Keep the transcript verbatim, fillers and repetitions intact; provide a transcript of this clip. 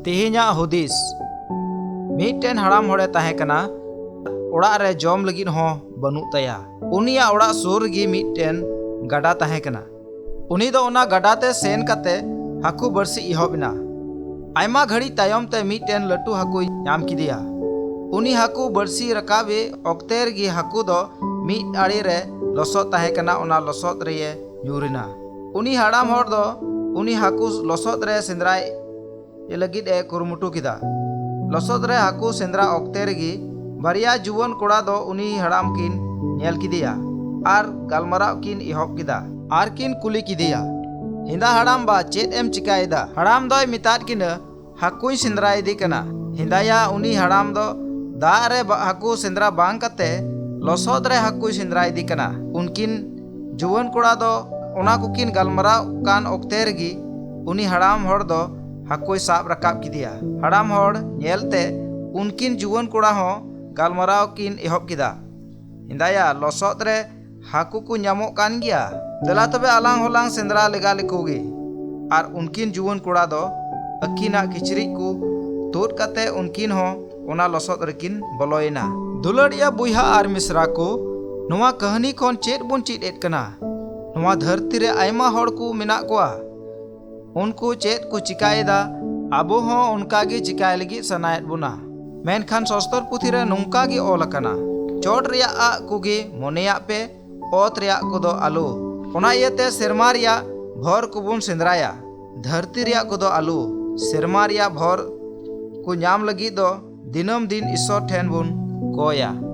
ᱛᱮᱦᱮᱧᱟᱜ ᱦᱩᱫᱤᱥ᱾ ᱢᱤᱫᱴᱮᱱ ᱦᱟᱲᱟᱢ ᱦᱚᱲᱮ ᱛᱟᱦᱮᱸ ᱠᱟᱱᱟ᱾ ᱚᱲᱟᱜ ᱨᱮ ᱡᱚᱢ ᱞᱟᱹᱜᱤᱫ ᱦᱚᱸ ᱵᱟᱹᱱᱩᱜ ᱛᱟᱭᱟ᱾ ᱩᱱᱤᱭᱟᱜ ᱚᱲᱟᱜ ᱥᱩᱨ ᱨᱮᱜᱮ ᱢᱤᱫᱴᱮᱱ ᱜᱟᱰᱟ ᱛᱟᱦᱮᱸ ᱠᱟᱱᱟ᱾ ᱩᱱᱤ ᱫᱚ ᱚᱱᱟ ᱜᱟᱰᱟ ᱛᱮ ᱥᱮᱱ ᱠᱟᱛᱮ ᱦᱟᱹᱠᱩ ᱵᱟᱹᱲᱥᱤ ᱮᱦᱚᱵ ᱮᱱᱟ᱾ ᱟᱭᱢᱟ ᱜᱷᱟᱹᱲᱤᱡ ᱛᱟᱭᱚᱢ ᱛᱮ ᱢᱤᱫᱴᱮᱱ ᱞᱟᱹᱴᱩ ᱦᱟᱹᱠᱩᱭ ᱧᱟᱢ ᱠᱮᱫᱮᱭᱟ᱾ ᱩᱱᱤ ᱦᱟᱹᱠᱩ ᱵᱟᱹᱲᱥᱤ ᱨᱟᱠᱟᱵ ᱮ ᱚᱠᱛᱮ ᱨᱮᱜᱮ ᱦᱟᱹᱠᱩ ᱫᱚ ᱢᱤᱫ ᱟᱲᱮ ᱨᱮ ᱞᱚᱥᱚᱫ ᱛᱟᱦᱮᱸ ᱠᱟᱱᱟ, ᱚᱱᱟ ᱞᱚᱥᱚᱫ ᱨᱮᱭᱮ ᱧᱩᱨ ᱮᱱᱟ᱾ ᱩᱱᱤ ᱦᱟᱲᱟᱢ ᱦᱚᱲ ᱫᱚ ᱩᱱᱤ ᱦᱟᱹᱠᱩ ᱞᱚᱥᱚᱫ ᱨᱮ ᱥᱮᱸᱫᱽᱨᱟᱭ ᱞᱟᱹᱜᱤᱫ ᱮ ᱠᱩᱨᱩᱢᱩᱴᱩ ᱠᱮᱫᱟ᱾ ᱞᱚᱥᱚᱫ ᱨᱮ ᱦᱟᱹᱠᱩ ᱥᱮᱸᱫᱽᱨᱟ ᱚᱠᱛᱮ ᱨᱮᱜᱮ ᱵᱟᱨᱭᱟ ᱡᱩᱣᱟᱹᱱ ᱠᱚᱲᱟ ᱫᱚ ᱩᱱᱤ ᱦᱟᱲᱟᱢ ᱠᱤᱱ ᱧᱮᱞ ᱠᱮᱫᱮᱭᱟ ᱟᱨ ᱜᱟᱞᱢᱟᱨᱟᱣ ᱠᱤᱱ ᱮᱦᱚᱵ ᱠᱮᱫᱟ᱾ ᱟᱨ ᱠᱤᱱ ᱠᱩᱞᱤ ᱠᱮᱫᱮᱭᱟ, "ᱦᱮᱸᱫᱟ ᱦᱟᱲᱟᱢ ᱵᱟ, ᱪᱮᱫ ᱮᱢ ᱪᱤᱠᱟᱭᱮᱫᱟ?" ᱦᱟᱲᱟᱢ ᱫᱚᱭ ᱢᱮᱛᱟᱫ ᱠᱤᱱᱟᱹ, "ᱦᱟᱹᱠᱩᱧ ᱥᱮᱸᱫᱽᱨᱟᱭᱮᱫᱮ ᱠᱟᱱᱟ᱾ ᱦᱮᱸᱫᱟᱭᱟ, ᱩᱱᱤ ᱦᱟᱲᱟᱢ ᱫᱚ ᱫᱟᱜ ᱨᱮ ᱵᱟ-, ᱦᱟᱹᱠᱩ ᱥᱮᱸᱫᱽᱨᱟ ᱵᱟᱝ ᱠᱟᱛᱮ ᱞᱚᱥᱚᱫ ᱨᱮ ᱦᱟᱹᱠᱩᱭ ᱥᱮᱸᱫᱽᱨᱟᱭᱮᱫᱮ ᱠᱟᱱᱟ᱾" ᱩᱱᱠᱤᱱ ᱡᱩᱣᱟᱹᱱ ᱠᱚᱲᱟ ᱫᱚ ᱚᱱᱟ ᱠᱚᱠᱤᱱ ᱜᱟᱞᱢᱟᱨᱟᱣ ᱠᱟᱱ ᱚᱠᱛᱮ ᱨᱮᱜᱮ ᱩᱱᱤ ᱦᱟᱲᱟᱢ ᱦᱚᱲ ᱫᱚ ᱦᱟᱹᱠᱩᱭ ᱥᱟᱵ ᱨᱟᱠᱟᱵ ᱠᱮᱫᱮᱭᱟ᱾ ᱦᱟᱲᱟᱢ ᱦᱚᱲ ᱧᱮᱞᱛᱮ ᱩᱱᱠᱤᱱ ᱡᱩᱣᱟᱹᱱ ᱠᱚᱲᱟ ᱦᱚᱸ ᱜᱟᱞᱢᱟᱨᱟᱣ ᱠᱤᱱ ᱮᱦᱚᱵ ᱠᱮᱫᱟ᱾ "ᱦᱮᱸᱫᱟᱭᱟ, ᱞᱚᱥᱚᱫ ᱨᱮ ᱦᱟᱹᱠᱩ ᱠᱚ ᱧᱟᱢᱚᱜ ᱠᱟᱱ ᱜᱮᱭᱟ᱾ ᱫᱮᱞᱟ ᱛᱚᱵᱮ ᱟᱞᱟᱝ ᱦᱚᱸᱞᱟᱝ ᱥᱮᱸᱫᱽᱨᱟ ᱞᱮᱜᱟ ᱞᱮᱠᱚ ᱜᱮ᱾" ᱟᱨ ᱩᱱᱠᱤᱱ ᱡᱩᱣᱟᱹᱱ ᱠᱚᱲᱟ ᱫᱚ ᱟᱹᱠᱤᱱᱟᱜ ᱠᱤᱪᱨᱤᱡ ᱠᱚ ᱛᱩᱫ ᱠᱟᱛᱮ ᱩᱱᱠᱤᱱ ᱦᱚᱸ ᱚᱱᱟ ᱞᱚᱥᱚᱫ ᱨᱮᱠᱤᱱ ᱵᱚᱞᱚᱭᱮᱱᱟ᱾ ᱫᱩᱞᱟᱹᱲᱤᱭᱟᱹ ᱵᱚᱭᱦᱟ ᱟᱨ ᱢᱤᱥᱨᱟ ᱠᱚ, ᱱᱚᱣᱟ ᱠᱟᱹᱦᱱᱤ ᱠᱷᱚᱱ ᱪᱮᱫ ᱵᱚᱱ ᱪᱮᱫ ᱮᱫ ᱠᱟᱱᱟ? ᱱᱚᱣᱟ ᱫᱷᱟᱹᱨᱛᱤ ᱨᱮ ᱟᱭᱢᱟ ᱦᱚᱲ ᱠᱚ ᱢᱮᱱᱟᱜ ᱠᱚᱣᱟ᱾ ᱩᱱᱠᱩ ᱪᱮᱫ ᱠᱚ ᱪᱤᱠᱟᱭᱮᱫᱟ, ᱟᱵᱚ ᱦᱚᱸ ᱚᱱᱠᱟ ᱜᱮ ᱪᱤᱠᱟᱭ ᱞᱟᱹᱜᱤᱫ ᱥᱟᱱᱟᱭᱮᱫ ᱵᱚᱱᱟ᱾ ᱢᱮᱱᱠᱷᱟᱱ ᱥᱚᱥᱛᱚᱨ ᱯᱩᱛᱷᱤ ᱨᱮ ᱱᱚᱝᱠᱟ ᱜᱮ ᱚᱞ ᱟᱠᱟᱱᱟ, "ᱪᱚᱴ ᱨᱮᱭᱟᱜ ᱟᱜ ᱠᱚᱜᱮ ᱢᱚᱱᱮᱭᱟᱜ ᱯᱮ, ᱚᱛ ᱨᱮᱭᱟᱜ ᱠᱚᱫᱚ ᱟᱞᱚ᱾" ᱚᱱᱟ ᱤᱭᱟᱹᱛᱮ ᱥᱮᱨᱢᱟ ᱨᱮᱭᱟᱜ ᱵᱷᱚᱨ ᱠᱚᱵᱚᱱ ᱥᱮᱸᱫᱽᱨᱟᱭᱟ, ᱫᱷᱟᱹᱨᱛᱤ ᱨᱮᱭᱟᱜ ᱠᱚᱫᱚ ᱟᱞᱚ᱾ ᱥᱮᱨᱢᱟ ᱨᱮᱭᱟᱜ ᱵᱷᱚᱨ ᱠᱚ ᱧᱟᱢ ᱞᱟᱹᱜᱤᱫ ᱫᱚ ᱫᱤᱱᱟᱹᱢ ᱫᱤᱱ ᱤᱥᱥᱚᱨ ᱴᱷᱮᱱ ᱵᱚᱱ ᱠᱚᱭᱟ᱾